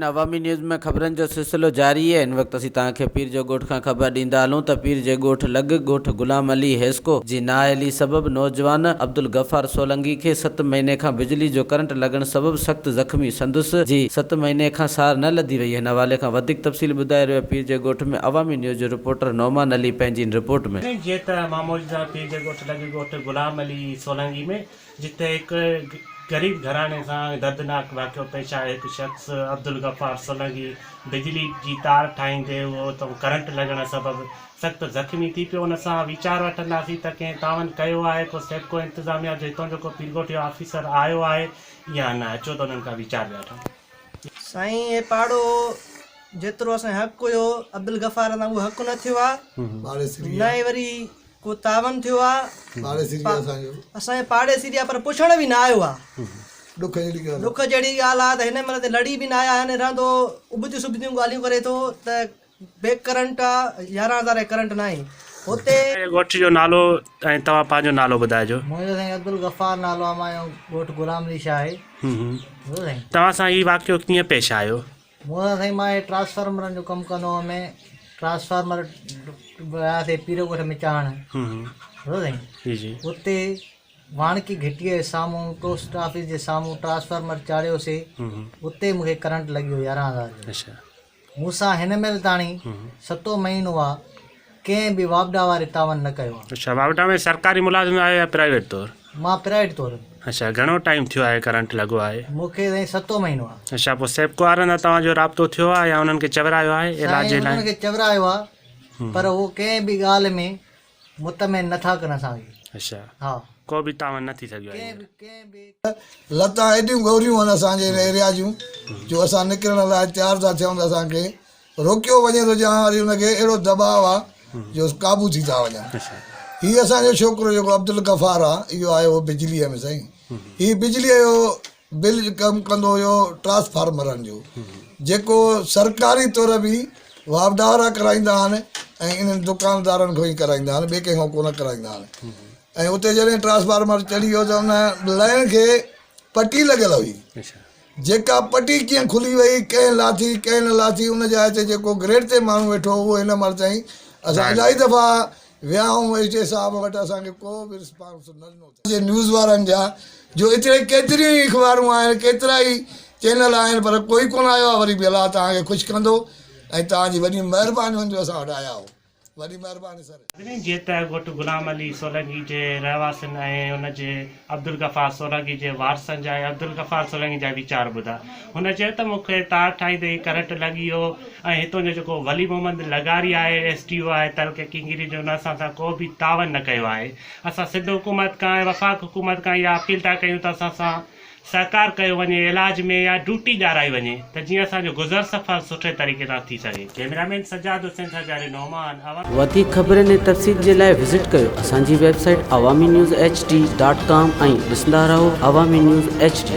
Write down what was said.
ناظرين عوامي نيوز ۾ خبرن جو سلسلو جاري آهي هن وقت اسين توهان کي پير جو ڳوٺ کان خبر ڏيندا هلون ته پير جي ڳوٺ لڳ ڳوٺ غلام علي حيسڪو جي نااهلي سبب نوجوان عبدالغفار سولنگي کي ست مهيني کان بجلي جو ڪرنٽ لڳڻ سبب سخت زخمي سندس جي ست مهيني کان سار نه لڌي وئي هن حوالي کان وڌيڪ تفصيل ٻڌائي رهيو آهي پير جي ڳوٺ ۾ عوامي نيوز جو رپورٽر نعمان علي پنهنجي هن رپورٽ ۾. جيئن ته مان موجود آهيان پير جي ڳوٺ لڳ ڳوٺ غلام علي سولنگي ۾ جتي هڪ غريب گهراڻي سان دردناڪ واقعو پيش آيو، هڪ شخص عبدالغفار سولنگي بجلي جي تار ٺاهيندي اهو اتان ڪرنٽ لڳڻ سبب سخت زخمي ٿي پيو، ان سان ويچار وٺنداسين ته ڪنهن تعاون ڪيو آهي، ڪو سيپڪو انتظاميا جو هتان جو ڪو پيرڳوٺ جو آفيسر آيو آهي يا نه، اچو ته انهن کان ويچار به وٺون. سائين هي پاڙو جيترو اسان جو حق هيو عبدالغفار سان اهو حق نه ٿيو آ نه ئي وري ڪو تعاون ٿيو آ اسان جو پاڙيسري آ پر پڇڻ به نه آيو آ ڏک جهڙي ڳالهه آ ته هن مهل تي لڙي به نه آيا آهن رهندو ابتيون سبتيون ڳالهيون ڪري ٿو ته بيڪ ڪرنٽ آ 11 هزار جي ڪرنٽ ناهي هتي. ڳوٺ جو نالو ۽ توهان پنهنجو نالو ٻڌائجو. منهنجو سائين عبدالغفار نالو آ مان جو ڳوٺ غلام علي شاهه آهي. توهان سان هي واقعو ڪيئن پيش آيو؟ مون سان سائين مان هي ٽرانسفارمرن جو ڪم ڪندو هئم ٽرانسفارمر وياسي پيرو ڳوٺ ۾ چاڙهڻ سمجهو سائين جي جي اتي واڻڪي گهٽيء جي سامهون پوسٽ آفيس جي سامهون ٽرانسفارمر چاڙهيوسي اتي مون کي ڪرنٽ لڳي ويو 11 هزار جو اچھا مون سان هن مهل تاڻي ستون مهينو آ ڪنهن به واپڊا واري تعاون نه ڪيو آ. اچھا واپڊا ۾ سرڪاري ملازم آهيو يا پرائيويٽ طور؟ مان پرائيويٽ طور. اچھا گهڻو ٽائيم ٿيو آهي ڪرنٽ لڳو آهي؟ مون کي سائين ستون مهينو آ. اچھا پوء سيپڪو وارن سان توهان جو رابطو ٿيو آ يا انهن کي چورايو آهي علاج سائين جي لاء؟ انهن کي چورايو آ پر هو ڪنهن به ڳالهه ۾ مطمئن نه ٿا ڪن اسان کي. اچھا ها. ڪو به تعاون نه ٿي سگهيو آهي ڪنهن هينئر. به ڪنهن به. لتان ايڏيون ڳوريون آهن اسان جي هن ايريا جون جو اسان نڪرڻ لاء تيار ٿا ٿيون ته اسان کي روڪيو وڃي ٿو جا وري ان کي اهڙو دٻاء آ جو قابو ٿي ٿا وڃن. هي اسان جو ڇوڪرو جيڪو عبدالغفار آ اهو آيو هو بجليء ۾ سائين هي بجليء جو بل ڪم ڪندو هيو ٽرانسفارمرن جو جيڪو سرڪاري طور به واپڊا وارا ڪرائيندا آهن ۽ انهن دڪاندارن کان ئي ڪرائيندا آهن ٻئي ڪنهن کان ڪونه ڪرائيندا آهن ۽ اتي جڏهن ٽرانسفارمر چڙهي ويو ته ان لائن کي پٽي لڳل هئي جيڪا پٽي ڪيئن کلي وئي ڪنهن لاٿي ڪنهن نه لاٿي ان جاء تي جيڪو گريڊ تي ماڻهو ويٺو هو اهو هن مهل تائين اسان الاهي دفعا ويا آهيون ايڇ اي صاحب وٽ اسان کي ڪو به رسپانس نه ڏنو اٿن. جي نيوز وارن جا جو اتي ڪيتريون ئي اخبارون آهن ڪيترا ئي چينل آهن پر ڪوئي ڪونه آيو آهي وري به الله توهان کي خوش ڪندو ۽ توهان جي وڏي مهرباني هوندي جو اسان وٽ آيا آهو وڏي مهرباني سر. ناظرين جيئن ته ڳوٺ غلام علي سولنگي جي رهواسين ۽ ان جي عبدالغفار سولنگي جي وارثن جا ۽ عبدالغفار سولنگي جا ويچار ٻڌا هن چيو ته مون کي تار ٺاهيندي ئي ڪرنٽ لڳي ويو ۽ هتون جو جيڪو ولي محمد لغاري آهي ايس ڊي او آهي تعلقي ڪنگري جو ان اسان سان ڪو به تعاون نه ڪيو آهي اسان سنڌ حڪومت کان ۽ وفاق حڪومت کان اها اپيل ٿا ڪيون ته اسان سان سهڪار ڪيو وڃي علاج ۾ يا ڊيوٽي ڏيارائي وڃي ته جيئن اسان جو گذر سفر سٺي طريقي سان ٿي سگهي ڪئميرا مين سجاد حسين سان جاري نعمان عوام. وڌيڪ خبرن ۽ تفصيل جي لاء وزٽ ڪيو اسان جي website Awami news H D dot com ۽ ڏسندا رهو عوامي نيوز ايڇ ڊي.